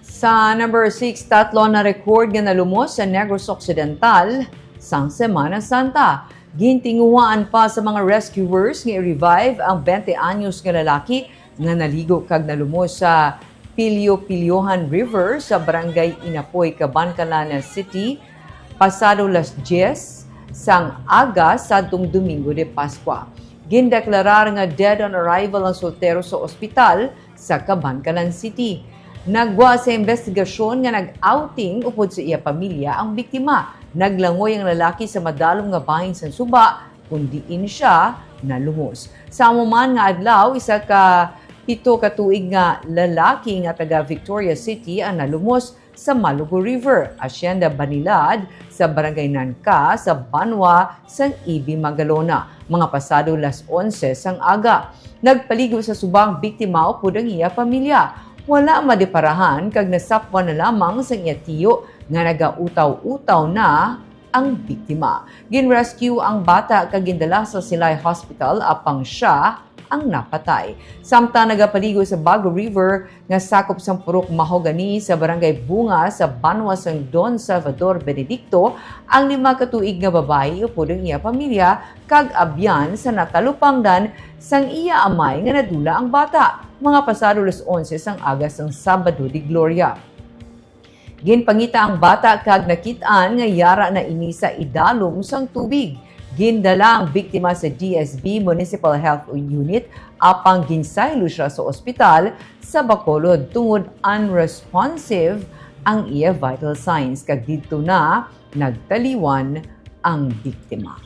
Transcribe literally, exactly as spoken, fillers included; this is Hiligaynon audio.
Sa number six, tatlo na record nga nalumos sa Negros Occidental sang Semana Santa. Gintinguhaan pa sa mga rescuers nga i-revive ang twenty anyos nga lalaki nga naligo kag nalumos sa Pilyo-Pilyohan River sa Barangay Inapoy, Kabankalan City, pasado las diyes sang aga sadtong Domingo de Pascua. Gindeklarar nga dead on arrival ang soltero sa ospital sa Kabankalan City. Nagwa sa investigasyon nga nag-outing upod sa iya pamilya ang biktima. Naglangoy ang lalaki sa madalom nga bahin sang suba, kun diin sia nalumos. Sa amo man nga adlaw, isa ka pito ka tuig nga lalaki nga taga Victoria City ang nalumos sa Malugo River, Hacienda Banilad, sa Barangay Nanca, sa Banwa sang Ibi, Magalona, mga pasado las onse sang aga. Nagpaligo sa suba ang biktima upod ang iya pamilya. Wala madiparahan kag nasapwan na lamang sang iya tiyo nga nagautaw-utaw na ang biktima. Gin-rescue ang bata kag gindala sa Silay Hospital, apang sia ang napatay. Samtang nagapaligo sa Bago River nga sakop sang Purok Mahogany sa Barangay Bunga sa Banwa sang Don Salvador Benedicto, ang lima ka tuig nga babayi upod ang iya pamilya kag abyan sa natalupangdan sang iya amay nga nadula ang bata, mga pasado las onse sang aga sang Sabado de Gloria. Ginpangita ang bata kag nakit-an nga yara na ini sa idalom sang tubig. Gindala ang biktima sa D S B Municipal Health Unit, apang ginsaylo sia sa ospital sa Bacolod tungod unresponsive ang iya vital signs, kag didto na nagtaliwan ang biktima.